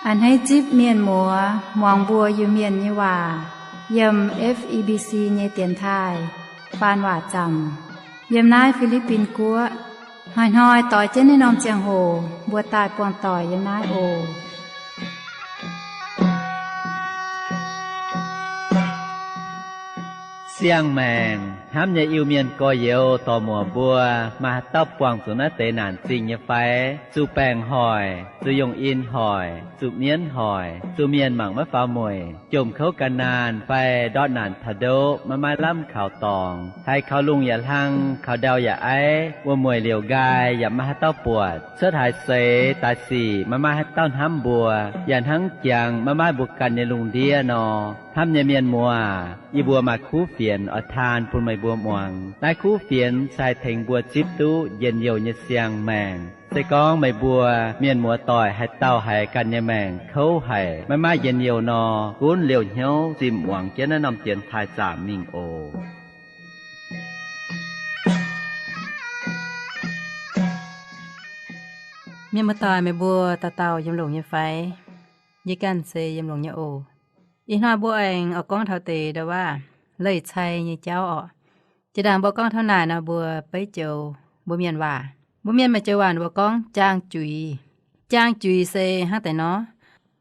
A'hneiv zipv mienh muoz muangx mbuo Iu-Mienh nyei waac yiem F E B C nyei dienx taaih faan waac zaamc yiem naaiv Fi^li^bin Guoqv. Hnoi-hnoi doix jienv naaiv norm ziangh hoc mbuo daaih buangh doic yiem naaiv oc. Siang-maengc hnamv nyei Iu-Mienh gorx-youz dorc-muoc mbuo, maaih haaix dauh buangh zuqc naaiv deix naanc zingh nyei fai? Zuqc baengc hoic, zuqc yungh in hoic, zuqc mienv hoic, zuqc mienh mangc maiv faaux mueic, jomc kouv gan naanh fai ndortv naanc taux ndoqv maiv maaih lamh kaux dorngx, haiz kaux lungh yaac hlang, kaux ndau yaac aiv, wuom-mueic liouc nqaai yaac maiv maaih haaix dauh buatc, cuotv haaix seix daaih sic maiv maaih haaix dauh hnamv mbuo, yaac hnangv jangx maiv maaih mbuo ganh nyei lungh ndiev nor. Hnamv nyei mienh muoz, yie mbuo maaih kuv fienx oix taan bun meih mbuo muangx. Naaiv kuv fienx se haih tengx mbuo zipv duqv njien-youh nyei siang-maengc. Se gorngv meih mbuo mienh muoz-doic haaix dauh haiz ganh nyei maengc kouv haic, maiv maaih njien-youh nor, gunv liouh hnyouv zimh muangx jienv naaiv norm dienx taaih zaamc mingh oc. Mienh muoz-doic, meih mbuo dauh dauh yiem longx nyei fai? Yie ganh se yiem longx nyei oc. Ih hnoi mbuo aengx oix gorngv taux deix ndau-waac leih cai nyei jauv orqc. Jiex ndaangc mbuo gorngv taux naaic nor, mbuo beiv joux mbuo mienh waac. Mbuo mienh maaih joux waac mbuo gorngv jaang juiz. Jaang juiz se hnangv deix nor.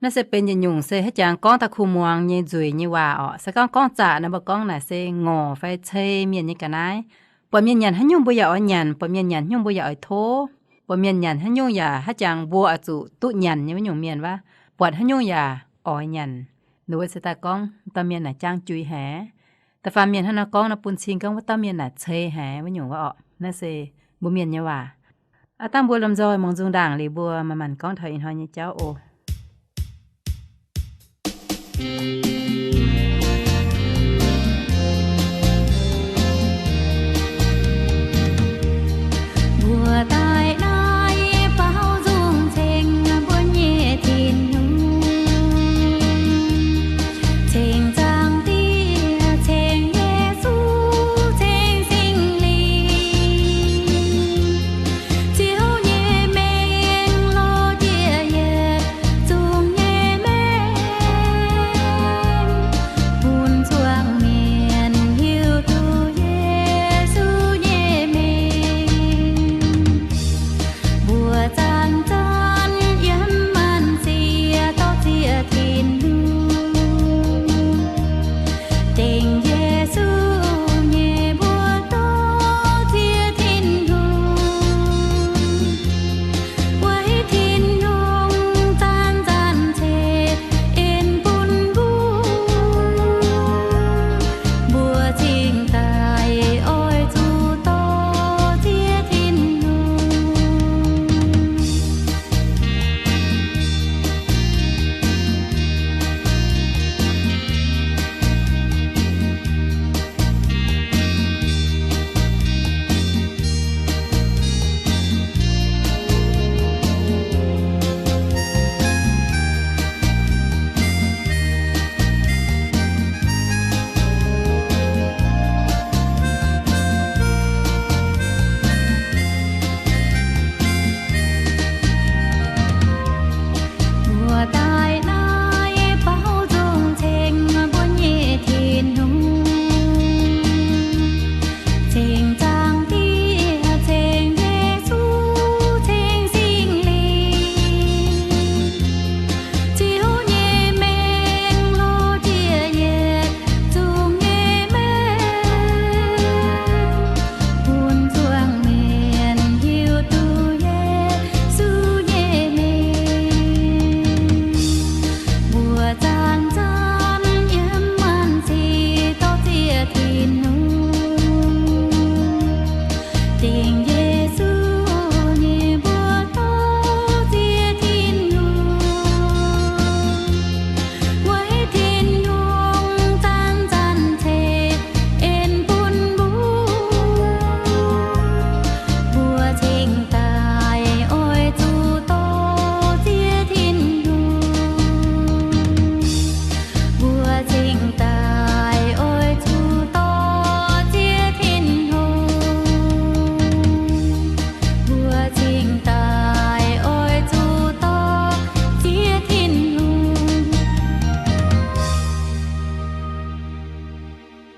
Naaiv se benx yietc nyungc se haaix jangx gorngv daaih kuh muangx nyei nzueic nyei waac orqc. Se gorngv gorngv zaqc nor, mbuo gorngv naaic se ngorc fai cei mienh nyei ga'naaiv. Buatc mienh nyanc haaix nyungc mbuo yaac oix nyanc, buatc mienh nyanc haaix nyungc mbuo yaac oix tov. Buatc mienh nyanc haaix nyungc yaac haaix jangx mbuo oix zuqc duqv nyanc nyei wuov nyungc mienh wuov. Buatc haaix nyungc yaac oix nyanc. Ninh mbuo se daaih gorngv dauh mienh naaic jaang juiz haic. Da'faanh mienh hnangv nor gorngv nor, bun cing gorngv wuov dauh mienh naaic cei haic wuov nyungc wuov orqc. Naaiv se mbuo mienh nyei waac. Aav dangh mbuo lomh nzoih muangx nzung ndaangc liuz, mbuo manc-manc gorngv taux ih hnoi nyei jauv oc. Mbuo daaih naaiv baaux nzung ceng mbuo nyei Tin-Hungh, ceng Zaangc Diex, ceng Yesu, ceng Singx Lingh. Ziouv nyei mengh lorz jiex yietc zungv nyei mengh.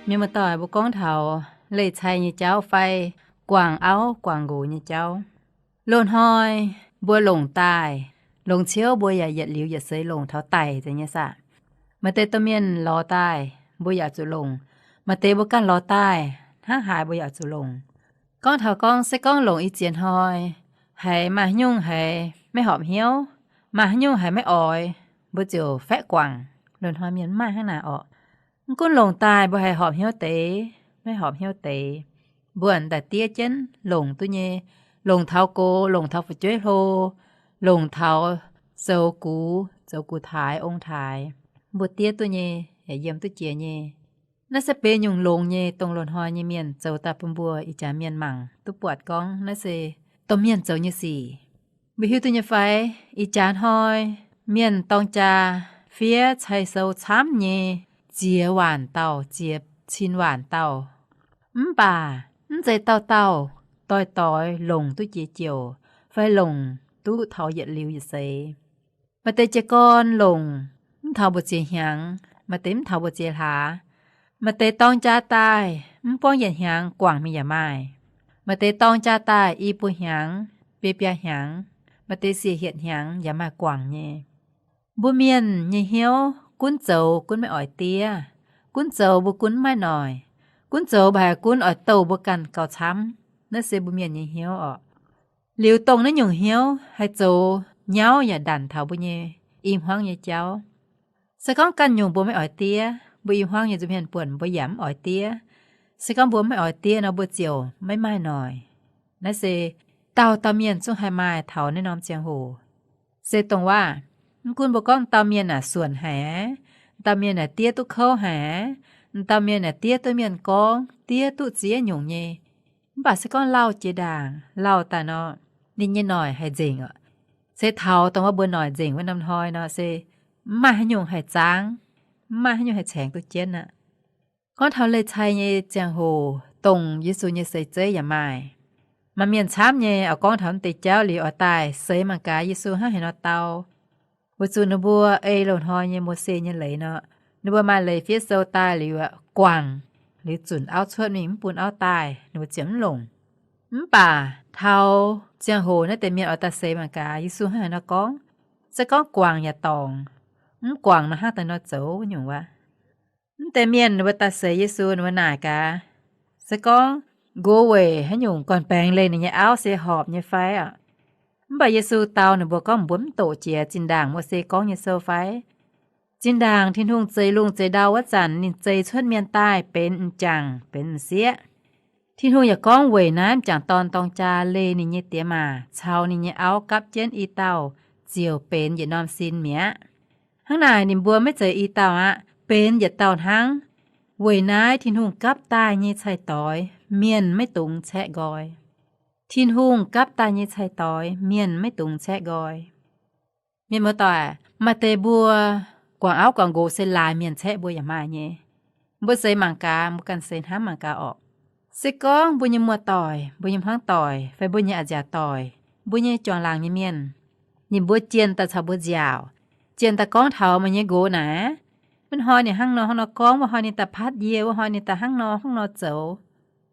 Mienh muoz-doic, mbuo gorngv taux leih cai nyei jauv fai guangc auv guangc nqox nyei jauv. Loz-hnoi mbuo longc daaih, longc ciouv mbuo yaac yietc liuz yietc seix longc taux daic nzengc nyei saah. Maaih deix domh mienh lorz daaih mbuo yaac zuqc longc. Maaih deix mbuo ganh lorz daaih hnangv haaix mbuo yaac zuqc longc. Gorngv taux gorngv, se gorngv longc i ziex hnoi, haiz maaih haaix nyungc haiz maiv horpc hnyouv, maaih haaix nyungc haiz maiv oix, mbuo ziouc faeqv guangc. Loz-hnoi mienh mv maaih hnangv naaic orqc. Mv gunv longc daaih mbuo haiz horpc hnyouv deix, maiv horpc hnyouv deix, mbuo daaih diev jienv longc duqv nyei. Longc taux gox, longc taux fu'jueiv hlo, longc taux zoux gux, zoux gux-taaix ong-taaix, mbuo diev duqv nyei, yaac yiem duqv jiex nyei. Naaiv se benx nyungc longx nyei, dongh loz-hnoi nyei mienh zoux daaih bun mbuo ih jaax mienh mangc duqv buatc gorngv naaiv se domh mienh zoux nyei sic. Mbuo hiuv duqv nyei fai? Ih jaax hnoi mienh dorng jaa fiev cai-sou camv nyei, ziex waanc dauh, ziex cin waanc dauh. Mv baac mv zeiz dauh dauh doix-doix longc duqv jiex jouc fai longc duqv taux yietc liuz yietc seix. Maaih deix jiez gorn longc mv taux mbu'ziex hnyangx, maaih deix mv taux mbu'ziex hlaax. Maaih deix dorng jaa daaih mv buangv yietc hnyangx guangc mingh yaac maaih. Maaih deix dorng jaa daaih i buo hnyangx, biei biaa hnyangx, maaih deix siec hietc hnyangx yaac maaih guangc nyei. Mbuo mienh nyei hnyouv gunv zoux gunv maiv oix diev, gunv zoux mbuo gunv mv maaih noic, gunv zoux mbuo haiz gunv oix douh mbuo ganh gauh camv. Naaiv se mbuo mienh nyei hnyouv orqc. Liuz dongh naaiv nyungc hnyouv haih zoux nyauv yaac ndanc taux mbuo nyei i hmuangv nyei jauv. Se gorngv ganh nyungc mbuo maiv oix diev, mbuo i hmuangv nyei nza'hmien buonc mbuo yaac mv oix diev. Se gorngv mbuo maiv oix diev nor, mbuo ziouc maiv maaih noic. Naaiv se dauh dauh mienh zungv haih maaih taux naaiv norm ziangh hoc. Se dongh waac, mv gunv mbuo gorngv dauh mienh naaic suonc haic, dauh mienh naaic diev duqv kouv haic, dauh mienh naaic diev duqv mienh gorngv, diev duqv ziex nyungc nyei, mv baac se gorngv lauh jiex ndaangc, lauh daaih nor, ninh nyei noic haih nzengc oc. Se taux dongh wuov mbuo noic nzengc wuov norm hnoi nor, se mv maaih haaix nyungc haih zaangv, mv maaih haaix nyungc haih caengx duqv jienv aqv. Gorngv taux leih cai nyei ziangh hoc, dongh Yesu nyei seix zeiv yaac maaih. Maaih mienh camv nyei oix gorngv taux naaiv deix jauv liuz oix daaih seix mangc gaax Yesu hnangv haaix nor dau. Weic zuqc ninh mbuo ei loz-hnoi nyei Mose nyei leiz nor, ninh mbuo maaih leiz fiev sou daaih liuz guangc, liuz zunc auv cuotv mingh mv bun auv daaih, ninh mbuo ziouc mv longc. Mv baac taux ziangh hoc naaiv deix mienh oix daaih seix mangc gaax Yesu hnangv haaix nor gorngv. Se gorngv guangc yaac dorngc, mv guangc nor hnangv daaih nor zoux nyungc wuov. Mv deix mienh ninh mbuo daaih seix Yesu, ninh mbuo naaic gaax, se gorngv nqox weic haaix nyungc gorn-baengx leih ninh nyei auv se horpc nyei fai oc? Mv baac Yesu dau ninh mbuo gorngv, mbuo mv doqc jiex zinh ndaangc Mose gorngv nyei sou fai? Zinh ndaangc Tin-Hungh zeix lungh zeix ndau wuov zanc ninh zeix cuotv mienh daaih benx m'jangc benx m'sieqv. Tin-Hungh yaac gorngv weic naaiv m'jangc dorn dorng jaa leih ninh nyei diex maac caux ninh nyei auv gapv jienv i dauh ziouc benx yietc norm sin mi'aqv. Hnangv naaic ninh mbuo maiv zeiz i dauh aqv, benx yietc dauh hnangv. Weic naaiv Tin-Hungh gapv daaih nyei cai-doix mienh maiv dungx caeqv nqoi. Tin-Hungh gapv daaih nyei cai-doix mienh maiv dungx caeqv nqoi. Mienh muoz-doic, maaih deix mbuo guangc auv guangc nqox se laaix mienh caeqv mbuo yaac maaih nyei. Mbuo seix mangc gaax, mbuo ganh seix hnamv mangc gaax orqc. Se gorngv mbuo nyei muoz-doic, mbuo nyei hmuangv doic, fai mbuo nyei a'nziaauc doic, mbuo nyei juangc laangc nyei mienh, ninh mbuo jienh daaih caux mbuo nziaauc, jienh daaih gorngv taux meih nyei nqox naaic, wuov hnoi ninh hnangv nor hnangv nor gorngv, wuov hnoi ninh daaih patv yie, wuov hnoi ninh daaih hnangv nor hnangv nor zoux.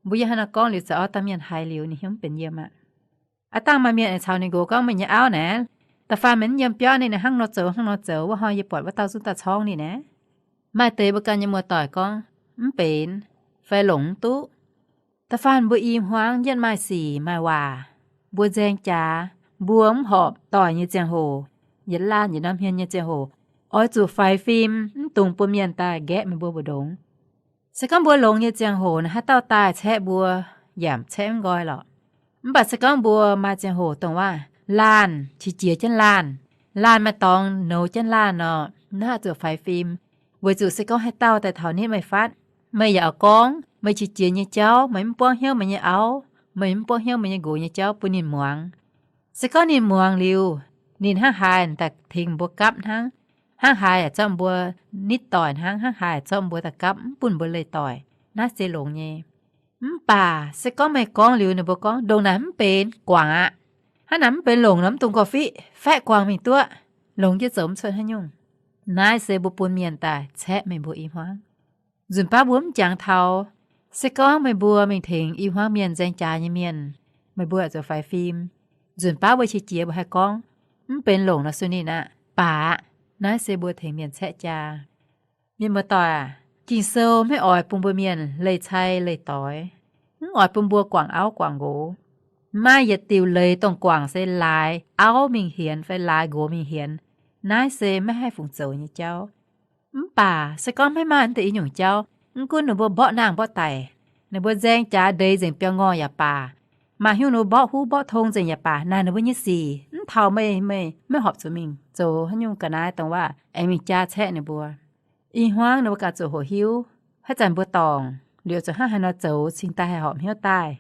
Mbuo yie hnangv nor gorngv liuz, zoux auv dauh mienh haiz liuz ninh hnyouv mv benx yiem aqv. Aav dangh maaih mienh aengx caux ninh nqox gorngv, meih nyei auv naaic, da'faanh meih mv yiem biauv ninh, ninh hnangv nor zoux hnangv nor zoux, wuov hnoi yie buatc wuov dauh zungv daaih corngv ninh naaic. Maaih deix mbuo ganh nyei muoz-doic gorngv, mv benx, fai longc mv duqv. Da'faanh mbuo i hmuangv yietv maaih sic maaih waac, mbuo nzaeng jaax, mbuo mv horpc doic nyei ziangh hoc, yietc laanh yietc norm hmien nyei ziangh hoc, oix zuqc faix fim mv dungx bun mienh daaih nqaeqv meih mbuo mbu'ndongx. Se gorngv mbuo longx nyei ziangh hoc naaic, haaix dauh daaih caeqv mbuo, yaac caeqv mv nqoi lorqc. Mv baac se gorngv mbuo maaih ziangh hoc dongh waac laanh qiex jiez jienv laanh, laanh maaih dorngx nouz jienv laanh nor, naaiv zuqc faix fim. Weic zuqc se gorngv haaix dauh daaih taux nitv meih fatv, meih yaac oix gorngv meih qiex jiez nyei jauv, meih mv buangv hnyouv meih nyei auv, meih mv buangv hnyouv meih nyei nqox nyei jauv bun ninh muangx. Se gorngv ninh muangx liuz, ninh hnangv haaix daaih tengx mbuo gapv hnangv, hnangv haaix zorqv mbuo nitv doic hnangv, hnangv haaix zorqv mbuo daaih gapv mv bun mbuo leih doic, naaiv se longx nyei. Mv baac se gorngv meih gorngv liuz ninh mbuo gorngv, ndongc naaic mv benx, guangc aqv. Hnangv naaic mv benx longc nor mv dungx gorx-fiqv, faeqv guangc mingh duqv, longx jienv zoux mv cuotv haaix nyungc. Naaiv se mbuo bun mienh daaih caeqv meih mbuo i hmuangv. Nzunc baav mbuo mv jangx taux. Se gorngv meih mbuo mingh tengx i hmuangv mienh nzaeng jaax nyei mienh, meih mbuo oix zuqc faix fim. Nzunc baav mbuo qiex jiez mbuo haih gorngv, mv benx longc nor suiv ninh aqv. Baac naaiv se mbuo tengx mienh caeqv jaa. Mienh muoz-doic aac, Ging-Sou maiv oix bun mbuo mienh leih cai leih doix, mv oix bun mbuo guangc auv guangc nqox. Maaih yietc diuc leiz dongh guangc se laaix auv mingh hienx fai laaix nqox mingh hienx. Naaiv se maiv haih fungc zoux nyei jauv. Mv baac se gorngv maiv maaih naaiv deix i nyungc jauv, mv gunv ninh mbuo mborqv nangh mborqv daic, ninh mbuo nzaeng jaax ndeiz nzengc biauv-ngorh yaac baac, maaih hnyouv ninh mbuo mborqv huv mborqv tong nzengc yaac baac, naaic ninh mbuo nyei sic mv taux meih, meih maiv horpc zuqc mingh zoux haaix nyungc ga'naaiv dongh waac aengx mingh jaa caeqv ninh mbuo. I hmuangv ninh mbuo ganh zuqc hoqc hiuv, haaix zanc mbuo dorngc liuz zuqc hnangv haaix nor zoux cingx daaih haih horpc hnyouv daaih.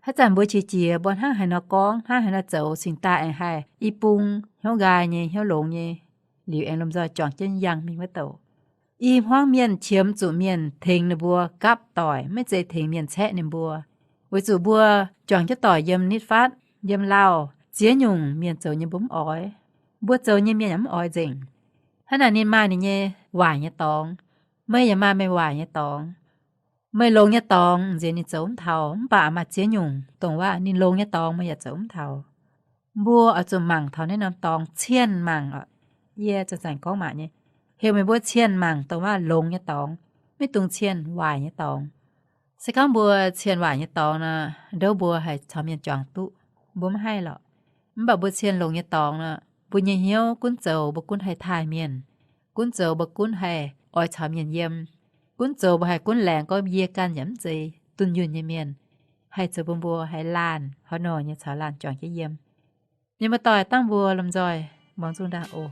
Haaix zanc mbuo qiex jiez mbuo hnangv haaix nor gorngv, hnangv haaix nor zoux cingx daaih aengx haih i bung hnyouv nqaai nyei, hnyouv longx nyei, liuz aengx lomh nzoih juangc jienv yangh mingh wuov douc. I hmuangv mienh qiemx zuqc mienh tengx ninh mbuo gapv doic, maiv zeiz tengx mienh caeqv ninh mbuo. Weic zuqc mbuo juangc jienv doic yiem nitv fatv, yiem lauh, ziex nyungc mienh zoux nyei mbuo mv oix, mbuo zoux nyei mienh yaac mv oix nzengc. Hnangv naaic ninh maaih ninh nyei waaic nyei dorngx, meih yaac maaih meih waaic nyei dorngx. Meih longx nyei dorngx nziex ninh zoux mv taux, mv baac maaih ziex nyungc dongh waac ninh longx nyei dorngx meih yaac zoux mv taux. Mbuo oix zuqc mangc taux naaiv norm dorngx cien mangc oc. Yie zanc-zanc gorngv mangc nyei, heuc meih mbuo cien mangc dongh waac longx nyei dorngx, maiv dungx cien waaic nyei dorngx. Se gorngv mbuo cien waaic nyei dorngx nor, ndouv mbuo haih caux mienh juangc duqv, mbuo mv haih lorqc. Mv baac mbuo cien longx nyei dorngx nor, mbuo nyei hnyouv gunv zoux mbuo gunv haih taaih mienh, gunv zoux mbuo gunv haih oix caux mienh yiem, gunv zoux mbuo haih gunv laengz gorngv yie ganh yaac mv zeiz dunh yunh nyei mienh, haih zoux bun mbuo haiz laanh haaix nor nyei caux laanh juangc jienv yiem. Mienh muoz-doic, dangh mbuo lomh nzoih muangx zungh ndaangc oc.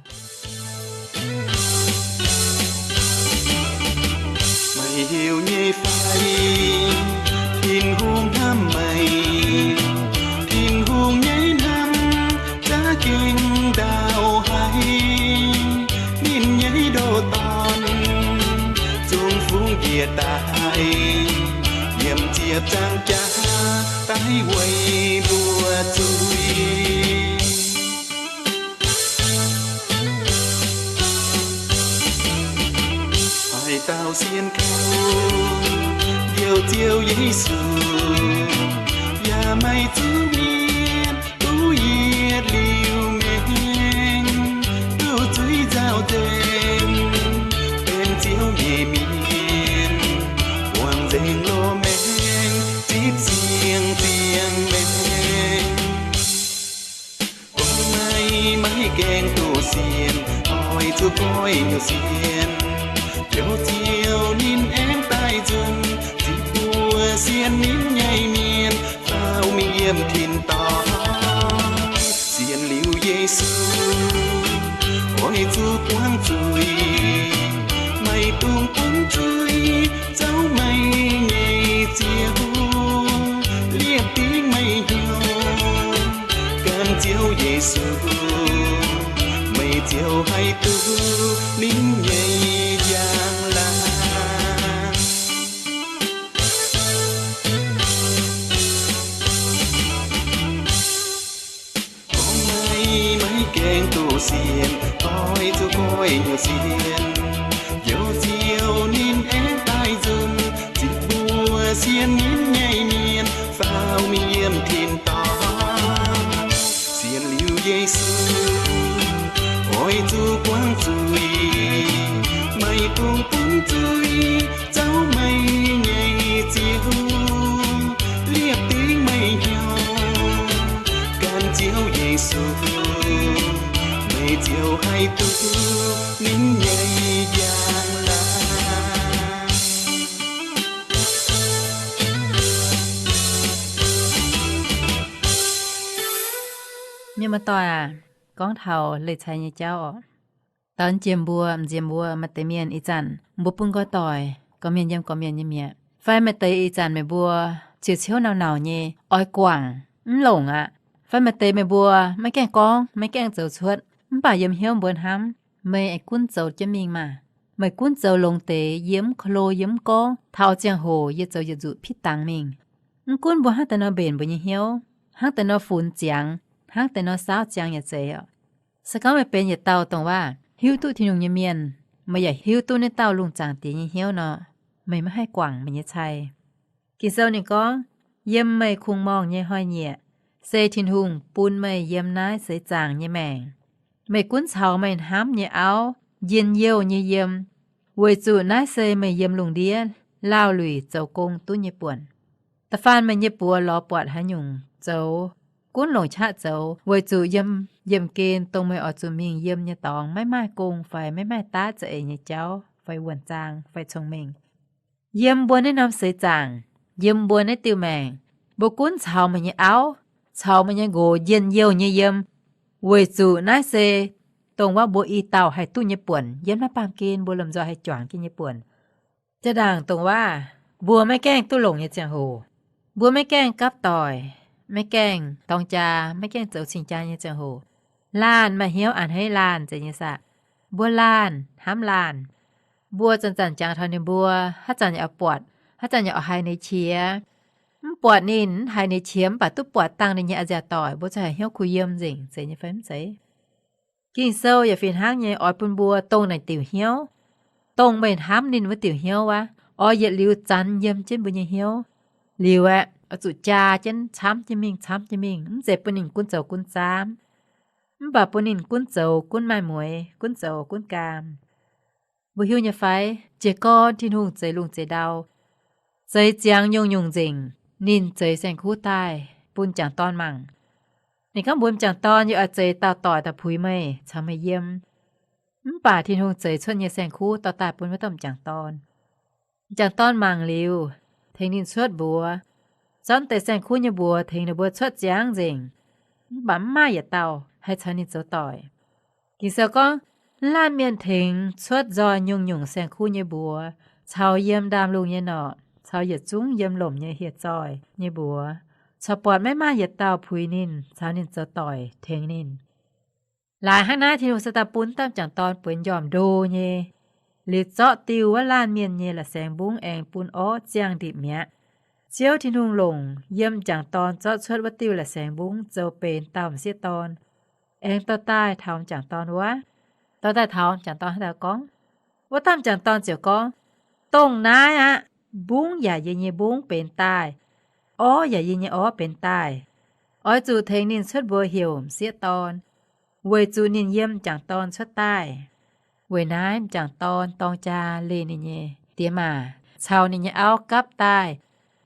Meih heuc nyei fai, Tin-Hungh hnamv meih. Tin-Hungh nyei hnamv za'gengh ndau haic. Ninh nyei ndoh dorn zungv fungx njiec daaih, yiem ziepc nzaangc jaax daaih weic mbuo zuiz. Haaix dauh sienx kaux Njoux Ziouv Yesu, yaac maaih zuqc mienh duqv yietc liuz maengc, duqv zuiz nzauh nzengc, benx Ziouv nyei mienh, buangh nzengc loz-maengx, zipv siang-ziangh maengx. Gorngv meih maiv gaengh duqv sienx, oix zuqc goiv nyungc sienx. Njoux Ziouv ninh aengx daaih nzunc, zipv mbuo sienx ninh nyei mienh faaux mingh yiem tin-dorngh. Sienx liuz Yesu, oix zuqc buangv zuiz, maiv dungx bun zuiz zouv meih nyei ziouv, liepc dingv meih hnyouv gan Ziouv Yesu, meih ziouc haih duqv ninh nyei njang-laangc. Gorngv meih maiv gaengh duqv sienx, oix zuqc goiv nyungc sienx. Njoux Ziouv ninh aengx daaih nzunc, zipv mbuo sienx ninh nyei mienh faaux mingh yiem tin-dorngh. Sienx liuz Yesu, oix zuqc buangv zuiz, maiv dungx bun zuiz zouv meih nyei ziouv, liepc dingv meih hnyouv gan Ziouv Yesu, meih ziouc haih duqv ninh nyei njang-laangc. Mienh muoz-doic aac, gorngv taux leih cai nyei jauv oc, daux jiem mbuo, m'nziex mbuo maaih deix mienh ih zanc mbuo bun nqoi doic, gorqv-mienh yiem gorqv-mienh nyei mi'aqv. Fai maaih deix ih zanc meih mbuo ziouc ciouv nauc-nauc nyei oix guangc mv longc aqv. Fai maaih deix meih mbuo maiv gaengh gorngv, maiv gaengh zoux cuotv, mv baac yiem hnyouv mbuo hnamv, meih aengx gunv zoux jienv mingh maah! Meih gunv zoux longx deix, yie mv ko lo, yie mv gorngv, taux ziangh hoc yie zoux yietc nzuqc pitv dangx mingh. Mv gunv mbuo hnangv deix nor mbenc mbuo nyei hnyouv, hnangv deix nor funx ziangx, hnangv deix nor saauv ziangx yaac zeiz oc. Se gorngv meih benx yietc dauh dongh waac hiuv duqv Tin-Hungh nyei mienh, meih yaac hiuv duqv naaiv dauh lungh zaangc Diex nyei hnyouv nor, meih maiv haih guangc meih nyei cai. Ging-Sou ninh gorngv, yiem meih kungx-morngh nyei hnoi-nyieqc, se Tin-Hungh bun meih yiem naaiv seix zaangc nyei maengc. Meih gunv caux meih hnamv nyei auv njien-youh nyei yiem, weic zuqc naaiv se meih yiem lungh ndiev laauh luic zoux gong duqv nyei buonc. Da'faanh meih nyei buoz lorz buatc haaix nyungc zoux, gunv longc qaqv zoux, weic zuqc yiem yiemh gen dongh meih oix zuqc mingh yiem nyei dorngx maiv maaih gong fai maiv maaih daav za'eix nyei jauv fai wuonh zaang fai cong-mengh. Yiem mbuo naaiv norm seix zaangc, yiem mbuo naaiv diuh maengc, mbuo gunv caux meih nyei auv, caux meih nyei nqox njien-youh nyei yiem, weic zuqc naaiv se dongh wuov mbuo i dauh haih duqv nyei buonc. Yiem naaiv baamh gen mbuo lomh nzoih haih juangc jienv nyei buonc. Jaa-ndaangc dongh wuov mbuo maiv gaengh duqv longc nyei ziangh hoc, mbuo maiv gaengh gapv doic, maiv gaengh dorng jaa, maiv gaengh zoux cing-jaa nyei ziangh hoc, laanh maaih hnyouv a'hneiv laanh zeiz nyei saah? Mbuo laanh hnamv laanh. Mbuo zanc-zanc jangx taux ninh mbuo, haaix zanc yaac oix buatc, haaix zanc yaac oix haiz ninh qiex. Mv buatc ninh, mv haiz ninh qiex mv baac duqv buatc dangh ninh nyei a'nziaauc doic, mbuo zuqc haiz hnyouv kuh yiem nzengc, zeiz nyei fai mv zeiz? Ging-Sou yaac fih hnangv nyei oix bun mbuo dongh naaic diuc hnyouv, dongh meih hnamv ninh wuov diuc hnyouv aqv, oix yietc liuz zanx yiem jienv mbuo nyei hnyouv. Liuz aeqv, oix zuqc jaa jienv camv jienv mingh, camv jienv mingh, mv zeiz bun ninh gunv zoux gunv zaamv, mv baac bun ninh gunv zoux gunv maaih mueix, gunv zoux gunv gaam. Mbuo hiuv nyei fai? Jiez gorn Tin-Hungh zeix lungh zeix ndau, zeix ziangx nyungc-nyungc nzengc, ninh zeix saeng-kuv daaih bun m'jangc dorn mangc. Ninh gorngv mbuox m'jangc dorn, yie oix zeix dauh doic daaih puix meih, caux meih yiem. Mv baac Tin-Hungh zeix cuotv nyei saeng-kuv dorh daaih bun wuov dauh m'jangc dorn. M'jangc dorn mangc liuz, tengx ninh cuotv mbuox, zorqv deix saeng-kuv nyei mbuox tengx ninh mbuo cuotv ziangx nzengc, mv baac mv maaih yietc dauh haih caux ninh zoux doic. Ging-Sou gorngv, laanh mienh tengx cuotv nzoih nyungc-nyungc saeng-kuv nyei mbuox, caux yiem ndaamv-lungh nyei norqc, caux yietc zungv yiem lomc nyei hieh zoih nyei mbuox, corc buatc maiv maaih yietc dauh puix ninh, caux ninh zoux doic, tengx ninh. Laaix hnangv naaiv Tin-Hungh se daaih bun dauh m'jangc dorn bueix m'njormh ndo nyei, liuz zorqv diuh wuov laanh mienh nyei la'saengx mbungv aengx bun orv ziangh ndipc mi'aqv. Ziouv Tin-Hungh longc yiem m'jangc dorn zorqv cuotv wuov diuh la'saengx mbungv zoux benx dauh m'sieqv dorn, aengx dorh daaih taux m'jangc dorn wuov. Dorh daaih taux m'jangc dorn haaix dauh gorngv, wuov dauh m'jangc dorn ziouc gorngv, dongh naaiv aqv, mbungv yaac yie nyei mbungv benx daaih, orv yaac yie nyei orv benx daaih. Oix zuqc tengx ninh cuotv mbuox heuc m'sieqv dorn, weic zuqc ninh yiem m'jangc dorn cuotv daaih. Weic naaiv m'jangc dorn dorng jaa leih ninh nyei diex maac caux ninh nyei auv gapv daaih,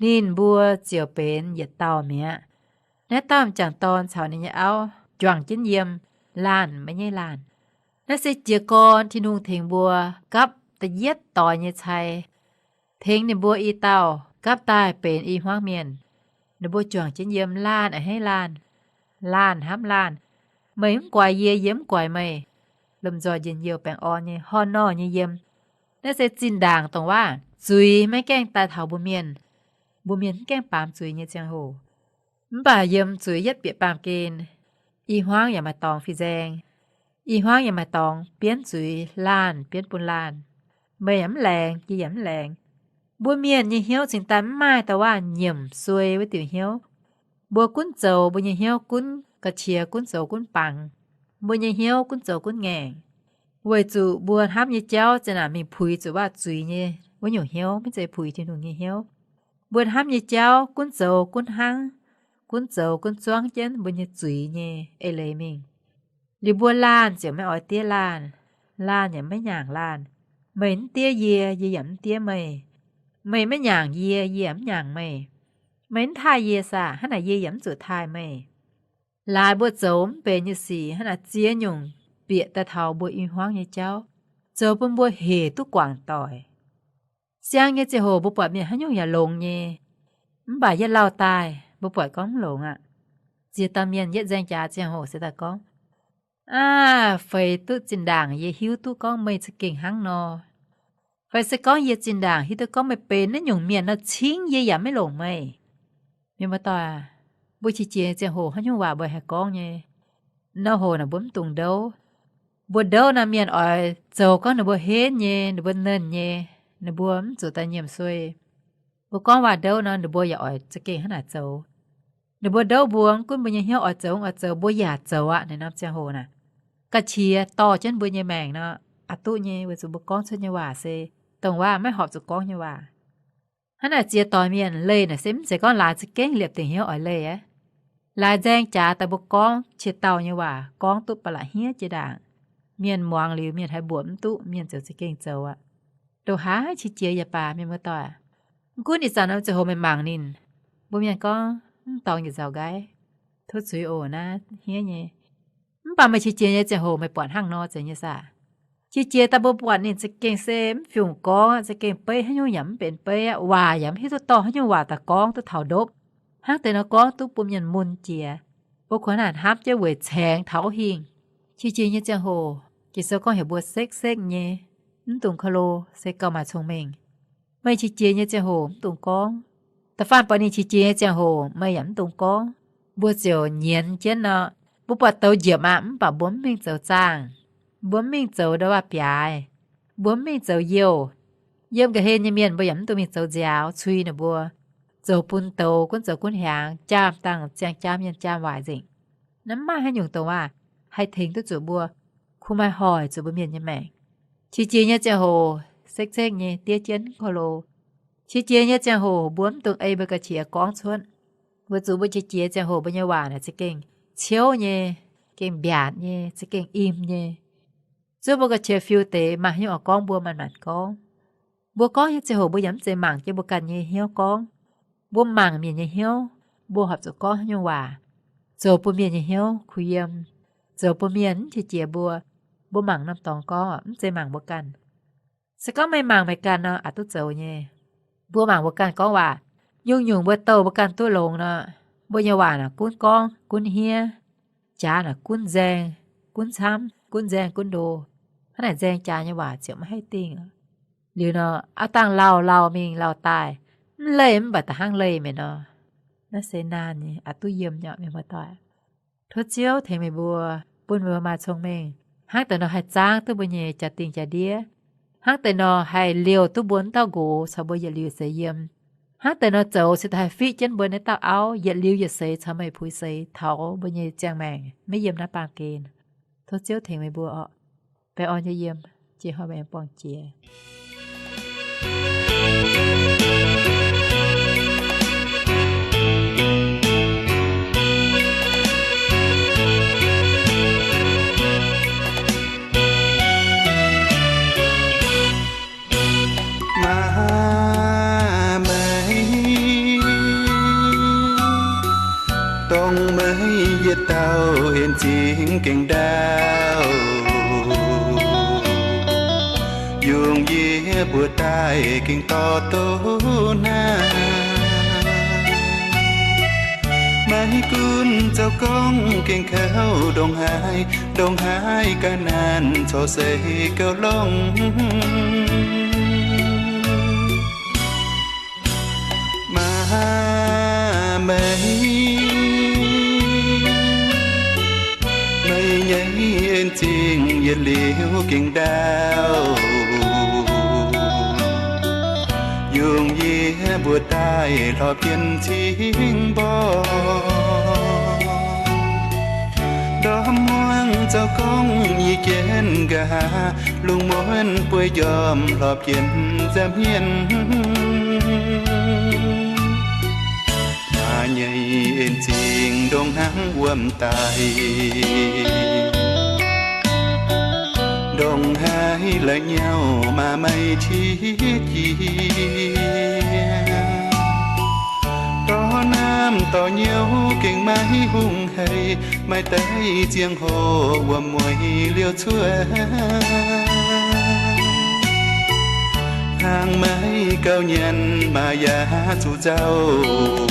ninh mbuo ziouc benx yietc dauh mi'aqv. Naaiv dauh m'jangc dorn caux ninh nyei auv juangc jienv yiem, laanh maiv nyaiv laanh. Naaiv se jiez gorn Tin-Hungh tengx mbuo gapv da'yietv doix nyei cai, tengx ninh mbuo i dauh gapv daaih benx i hmuangv mienh. Ninh mbuo juangc jienv yiem, laanh a'hneiv laanh, laanh hnamv laanh. Meih mv guaix yie, yie mv guaix meih, lomh nzoih njien-youh baengh orn nyei horh norh nyei yiem. Naaiv se zinh ndaangc dongh waac zuiz maiv gaengh daaih taux mbuo mienh, mbuo mienh mv gaengh baamz zuiz nyei ziangh hoc. Mv baac yiem zuiz yietv bieqc baamh gen, i hmuangv yaac maaih dorngx fin-saeng, i hmuangv yaac maaih dorngx bienv zuiz laanh bienv bun laanh. Meih yaac mv laengz, yie yaac mv laengz. Mbuo mienh nyei hnyouv cingx daaih mv maaih da'waac nyiemc suei wuov diuc hnyouv. Mbuo gunv zoux mbuo nyei hnyouv gunv ga'qiex, gunv zoux gunv bangc. Mbuo nyei hnyouv gunv zoux gunv ngaengc, weic zuqc mbuo hnamv nyei jauv za'naaic mingh puix zuqc waac zuiz nyei wuov nyungc hnyouv, maiv zeiz puix Tin-Hungh nyei hnyouv. Mbuo hnamv nyei jauv gunv zoux gunv hnangv, gunv zoux gunv zuangv jienv mbuo nyei zuiz nyei eix leiz mingh. Liuz mbuo laanh ziouc maiv oix diev laanh, laanh yaac maiv nyaangc laanh. Meih mv diev yie, yie yaac mv diev meih. Meih maiv nyaangc yie, yie yaac mv nyaangc meih. Meih mv taaih yie saah? Hnangv naaic yie yaac mv zuqc taaih meih. Laaix mbuo zoux mv benx nyei sic hnangv naaic ziex nyungc bieqc daaih taux mbuo i hmuangv nyei jauv, zoux bun mbuo hec duqv guangc doic. Siang nyei ziangh hoc mbuo buatc mienh haaix nyungc yaac longx nyei, mv baac yietv lauh daaih mbuo buatc gorngv mv longx aqv. Ziex dauh mienh yietv nzaeng jaax ziangh hoc se daaih gorngv, aav, feix duqv zinh ndaangc yie hiuv duqv gorngv meih za'gengh hnangv nor, fai se gorngv yie zinh ndaangc hiuv duqv gorngv meih benx naaiv nyungc mienh nor, cingx yie yaac maiv longc meih. Mienh muoz-doic aac, mbuo qiex jiez ziangh hoc haaix nyungc waac mbuo haih gorngv nyei? Norm hoc naaic mbuo mv dungx ndouv. Mbuo ndouv nor, mienh oix zoux gorngv ninh mbuo henv nyei, ninh mbuo nernh nyei, ninh mbuo mv zuqc daaih nyiemc suei. Mbuo gorngv waac ndouv nor, ninh mbuo yaac oix za'gengh hnangv naaic zoux. Ninh mbuo ndouv mbuo, mv gunv mbuo nyei hnyouv oix zoux mv oix zoux, mbuo yaac zoux aqv. Naaic norm ziangh hoc naaic, ga'qiex dorh jienv mbuo nyei maengc nor, aqc duqv nyei, weic zuqc mbuo gorngv cuotv nyei waac se dongh waac maiv horpc zuqc gorngv nyei waac. Hnangv naaic ziex doix mienh leih naaic se mv zeiz gorngv laaix za'gengh liepc dingc hnyouv oix leih aqv. Laaix nzaeng jaax daaih mbuo gorngv qiex dauh nyei waac, gorngv duqv ba'laqc hniev jiex ndaangc. Mienh muangx liuz, mienh haih mbuoqc mv duqv, mienh ziouc za'gengh zoux aqv. Ndongc haaix qiex jiez yaac baac, mienh muoz-doic, mv gunv ih zanc norm ziangh hoc meih mangc ninh, mbuo mienh gorngv mv dorngx yietc nzauc nqaiv, tov zuiz oc naaiv hniev nyei. Mv baac meih qiex jiez nyei ziangh hoc meih buatc hnangv nor zeiz nyei saah? Qiex jiez daaih mbuo buatc ninh za'gengh se mv fungc gorngv aqv, za'gengh beiv haaix nyungc yaac mv benx beiv aqv, waac yaac mv hiuv duqv dorh haaix nyungc waac daaih gorngv duqv taux ndopv. Hnangv deix nor gorngv duqv bun mienh mun jiex. Mbuo kungx naaic hnamv jienv weic caengx taux hingh. Qiex jiez nyei ziangh hoc, Ging-Sou gorngv heuc mbuo sekv sekv nyei, mv dungx ka'lo, se gauh maaih cong-mengh. Meih qiex jiez nyei ziangh hoc mv dungx gorngv. Da'faanh buatc ninh qiex jiez nyei ziangh hoc meih yaac mv dungx gorngv, mbuo ziouc nyienz jienv nor. Mbuo buatc douz njiepc aqv, mv baac mbuo mv mingh zoux zaangh. Mbuo mv mingh zoux ndau waac-biaaix. Mbuo mv mingh zoux youh. Yiem nqa'hlen nyei mienh mbuo yaac mv dungx mingh zoux nziaaux cui ninh mbuo. Zoux bun douz gunv zoux gunv hiaangx, jaam dangh ziangh jaa mienh jaam waaic nzengc. Naaiv mv maaih haaix nyungc dongh waac haih tengx duqv zuqc mbuo, kungx maaih hoic zuqc mbuo mienh nyei maengc. Qiex jiez nyei ziangh hoc sekv-sekv nyei diev jienv ko lo. Qiex jiez nyei ziangh hoc mbuo mv dungx ei mbuo ga'qiex gorngv cuotv. Weic zuqc mbuo qiex jiez ziangh hoc mbuo nyei waac naaic za'gengh ciouv nyei, gengh mbiaatc nyei, za'gengh im nyei. Zuov mbuo ga'qiex fiu deix maaih haaix nyungc oix gorngv mbuo manc-manc gorngv. Mbuo gorngv nyei ziangh hoc mbuo yaac mv zeiz mangc jienv mbuo ganh nyei hnyouv gorngv. Mbuo mangc mienh nyei hnyouv, mbuo horpc zuqc gorngv haaix nyungc waac zoux bun mienh nyei hnyouv kuh yiem, zoux bun mienh mv qiex jiez mbuo. Mbuo mangc norm dorngx gorngv mv zeiz mangc mbuo ganh. Se gorngv meih mangc meih ganh nor, aqc duqv zoux nyei. Mbuo mangc mbuo ganh gorngv waac, nyungc-nyungc mbuo douh mbuo ganh duqv longx nor, mbuo nyei waac naaic gunv gorngv gunv hniev, jaax naaic gunv nzaeng, gunv camv, gunv nzaeng gunv ndo. Hnangv naaic nzaeng jaax nyei waac ziouc maiv haih dingh. Liuz nor, aav dangh lauh lauh mingh lauh daaih, mv leih mv baac da'hnangv leih mi'aqv nor. Naaiv se naanh nyei, aqc duqv yiem nyei, mienh muoz-doic. Tov Ziouv tengx meih mbuo, bun meih mbuo maaih cong-mengh, hnangv deix nor haih zaangv duqv mbuo nyei jaa-dingh jaa-ndiev, hnangv deix nor haih liouh duqv mbuo wuov dauh nqox caux mbuo yietc liuz seix yiem, hnangv deix nor zoux cingx daaih haih fiqv jienv mbuo naaiv dauh auv yietc liuz yietc seix caux meih puix seix taux mbuo nyei ziangh maengc maiv yiem naaiv baamh gen. Tov Ziouv tengx meih mbuo oc. Baengh orn nyei yiem, jiex hnoi meih aengx buangh jiex. Maa meih, dongh meih yietc dauh en zingx gengh ndaauv, yungh yie mbuo daaih gengh dorh doqc naaiv. Maiv gunv zoux gorngv gengh kouv ndongc haaix, ndongc haaix ga'naanh corc seix gauh longx. Maa meih, meih nyei en zingx yietc liuz gengh ndaauv, yungh yie mbuo daaih hlorpc jienv cingv mborqv. Ndorm muangx zoux gorngv nyei jienv nqa'haav, lungh muonz bueix njormh hlorpc jienv nza'hmien. Maa nyei en zingx ndongc hnangv wuom daaih, ndongc haaix la'nyauv maa meih qiex jiez. Dorh naamh dorh nyouz gengh maiv hungh haic, maaih deix ziangh hoc wuom-mueiz liouh cuotv. Hnaangx maiv gauh nyanc maa yaac zuqc nzauh.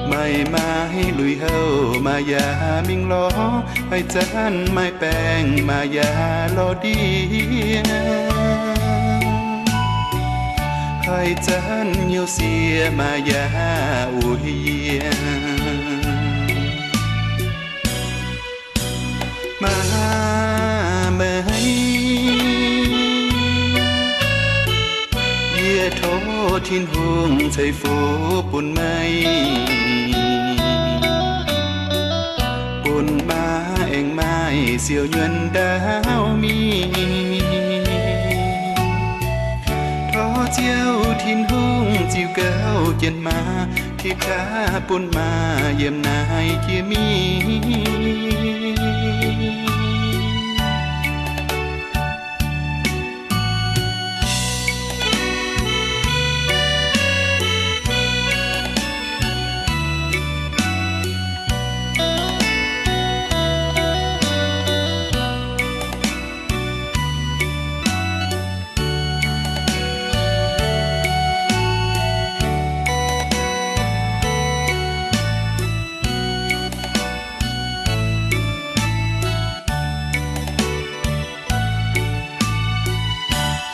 Maaih maaih lui-houx maa yaac mingh lorz, haih zanc maaih baengc maa yaac lorz ndiev. Haih zanc nyouz sieqv maa yaac uix yie. Maa meih, yie tov Tin-Hungh ceix fuqv bun meih, bun maa aengx maaih siou nyuonh ndaauv mingh. jienv maa, tipv qaqv bun maa yiem naaiv jiex mingh.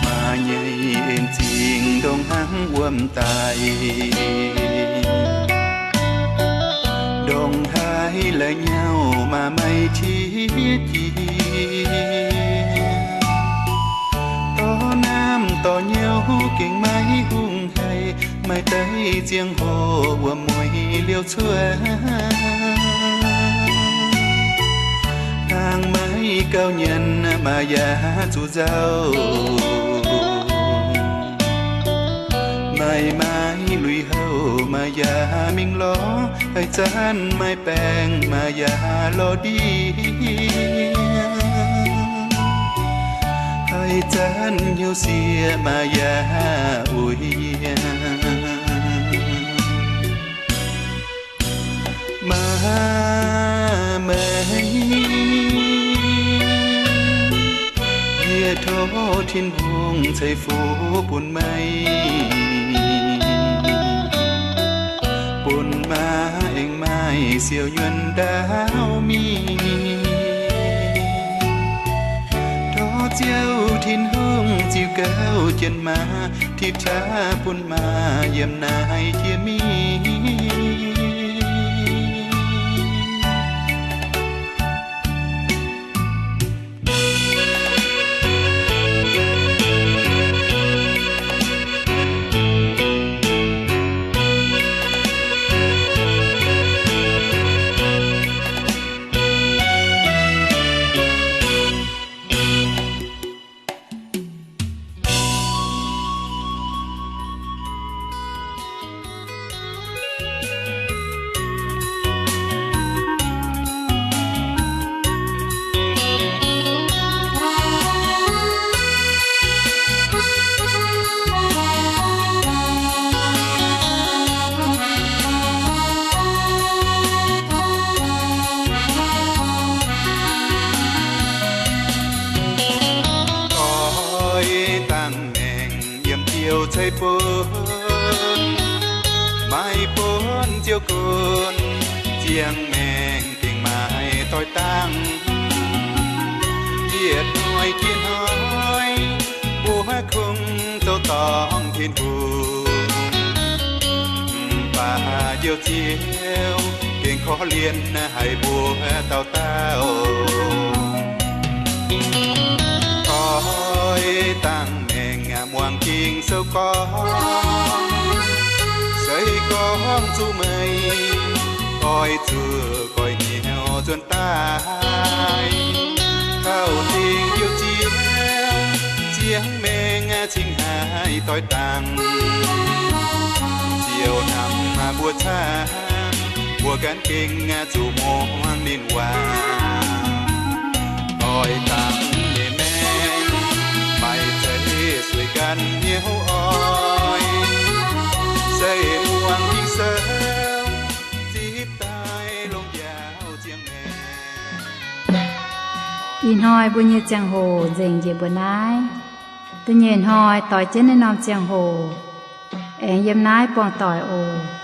Maa nyei en zingh ndongc hnangv wuom daic, ndongc haaix la'nyauv maa maiv qiex jiez. Dorh naamh dorh nyouv gengh maiv hungh haiz, maaih deix ziangh hoc wuom-mueiz liouh cuotv. Hnangv maiv gauh nyanc maa yaac zuqc nzauh, maaih maaih lui-houx maa yaac mingh lorz, haih zanc maaih baengc maa yaac lorz ndiev, haih zanc hnyouv sieqv maa yaac uix yiem. Maa meih, yie tov Tin-Hungh ceix fuqv bun meih, bun maa aengx maaih siou nyuonh ndaauv mingh. Tov Ziouv Tin-Hungh ziux gauh jienv maa, tipv qaqv bun maa yiem naaiv jiex mingh. Oix dangh maengc yiem Ziouv ceix bun, maiv bun Ziouv gunv, ziangh maengc gengh maaih doix dangh. Yietc hnoi jiex hnoi, mbuo kungx zoux dorngc Tin-Hungh. Mv baac Njoux Ziouv gengh korv-lienh haic mbuo dauh dauh. Oix dangh maengc muangx Ging-Sou gorngv, se gorngv zuqc meih, oix zuqc goiv hnyouv nzuonx daaih. Taux dingc Njoux Ziouv, ziangh maengc cingx haih doix dangh. Ziouv hnamv mbuo camv, mbuo gan gengh zuqc muangx ninh waac. Oix dangh nyei maengc, maaih zeiz sueih ganh hnyouv oix, se muangx Ging-Sou, zipv daaih longx njaaux ziangh maengc. Ih hnoi mbuo nyei ziangh hoc nzengc njiec mbuo naaiv. Da'nyeic hnoi doix jienv naaiv norm ziangh hoc aengx yiem naaiv buangh doic oc.